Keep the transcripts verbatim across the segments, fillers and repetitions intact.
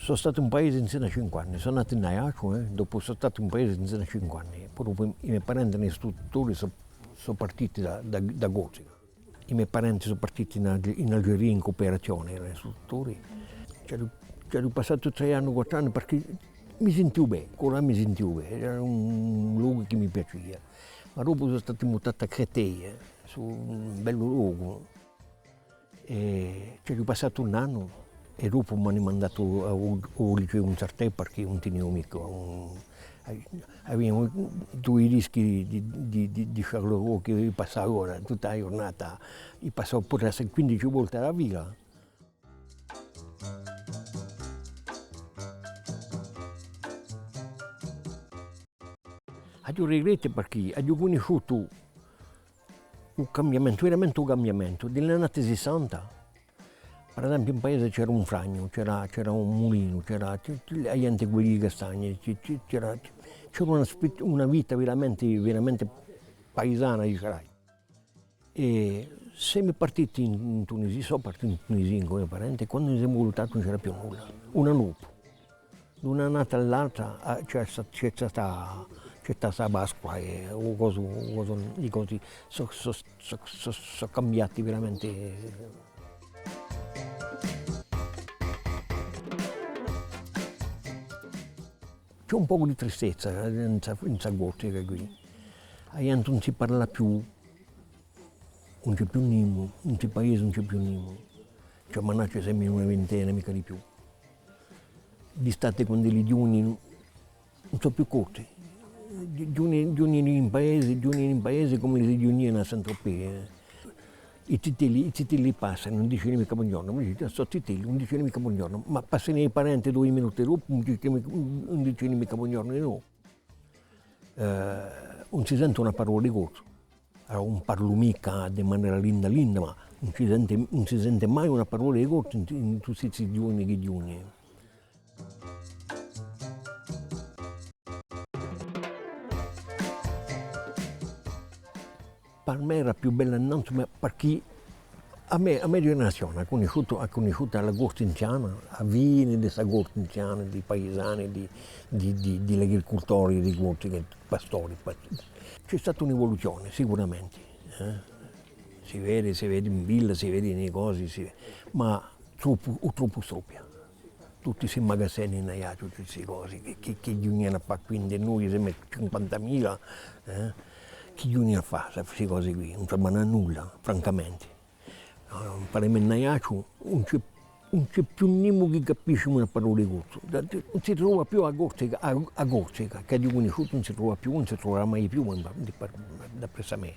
Sò statu in paese insin'à cinque anni, sò natu in Aiacciu, eh, dopu sò statu in paese insin'à cinque anni, po dopu i me parenti, i me istruttori sò, sò partiti da, da, da Corsica. I me parenti sò partiti in Alge-, in Algeria in cuuperazione, eranu istruttori. Ci aghju, ci aghju passatu trè anni, quattru anni, perchè mi sintiu bè, quallà mi sintiu bè, era un locu chì mi piacia. Ma dopu sò statu mutatu à Créteil, eh, sò un bellu locu. È ci aghju passatu un annu è dopu m'ani mandatu à u, à u liceu in Sartè perchè ùn tiniu micca un, aviamu dui dischi di, di, di, di Charleroi chì i passava ora, tutta a ghjurnata, i passava puru quindeci volte à a fila. Aghju rigretti perchè aghju cunnisciutu u cambiamentu, veramente u cambiamentu, di l'annate sessanta, per esempiu, in paese c'era un fragnu, c'era, c'era un mulinu, c'era, c-, c-, a ghjente cuglieva e castagne, c-, c-, c'era, c'era una spi-, una vita veramente, veramente paisana, dicerai. È semu partiti in, in Tunisia, sò partutu in Tunisia cù i me parenti, è quandu ni semu vultati ùn c'era più nulla. Un annu dopu. D'una annata à l'altra, ah, c'hè sta-, c'hè stata, c'hè stata a Pasqua è u cosu, u cosu, i cosi sò, sò, sò, sò, sò cambiati veramente. C'hè un pocu di tristezza, eh, in sta, in sta Corsica quì. A ghjente ùn si parla più. Ùn ci hè più nimu, in sti paesi ùn ci hè più nimu. Ci hè manacci sempri una vintena, micca di più. D'estate, quandu li ghjunghjini, ùn sò più corti. Ghju-, ghjunghjini, ghjunghjini in paesi, ghjunghjini in paesi cum'elli si ghjunghjini à Saint-Tropez, eh. I zitelli, i zitelli passani, ùn dicini micca bonghjornu, mi dici, "Ah, sò zitelli, ùn dicini micca bonghjornu." Ma passani i parenti dui minuti dopu, ùn dicini micca, ùn dicini micca bonghjornu di novu. Eh, ùn si sente una parolla di corsu. Allora, ùn parlu micca di manera linda linda, ma ùn si sente, ùn si sente mai una parolla di corsu in, in tutti sti ghjorni chì ghjunghjini. Per mè era più bella innanzu, ma perchè a me, a me generazione hà cunnisciutu, hà cunnisciutu a Corsica anziana, a fine di sta Corsica anziana, di paisani, di, di, di, di l'agricultori, di Corsica, pastori, pa-, ci hè stata un'evoluzione, sicuramente, eh. Si vede, si vede in villa, si vede in i cosi, si ve-, ma troppu, u troppu stoppia. Tutti sti magazini in Aiacciu, tutti sti cosi, chì, chì, chì ghjunghjini à fà quì, noi semu cinquantamila, eh? Chì ghjunghjini à fà, sti cosi quì? Ùn servenu à nulla, francamente. Eh, paremu in Aiacciu, ùn ci hè, ùn ci hè più nimu chì capisce una parolla di corsu. Ùn si trova più a Corsica, a, a Corsica, ch'aghju cunnisciutu, ùn si trova più, ùn si troverà mai più, ma, ma, da, da, d'appressu à mè.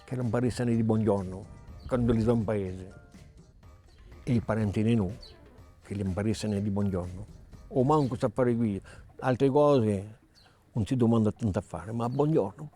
Ch'elli ùn parlassani di bonghjornu, quandu li sò in paese. È i parenti di noi, ch'elli ùn parlassani di bonghjornu. O mancu st'affari quì, altre cose, ùn si dumanda tantu affari, ma bonghjornu.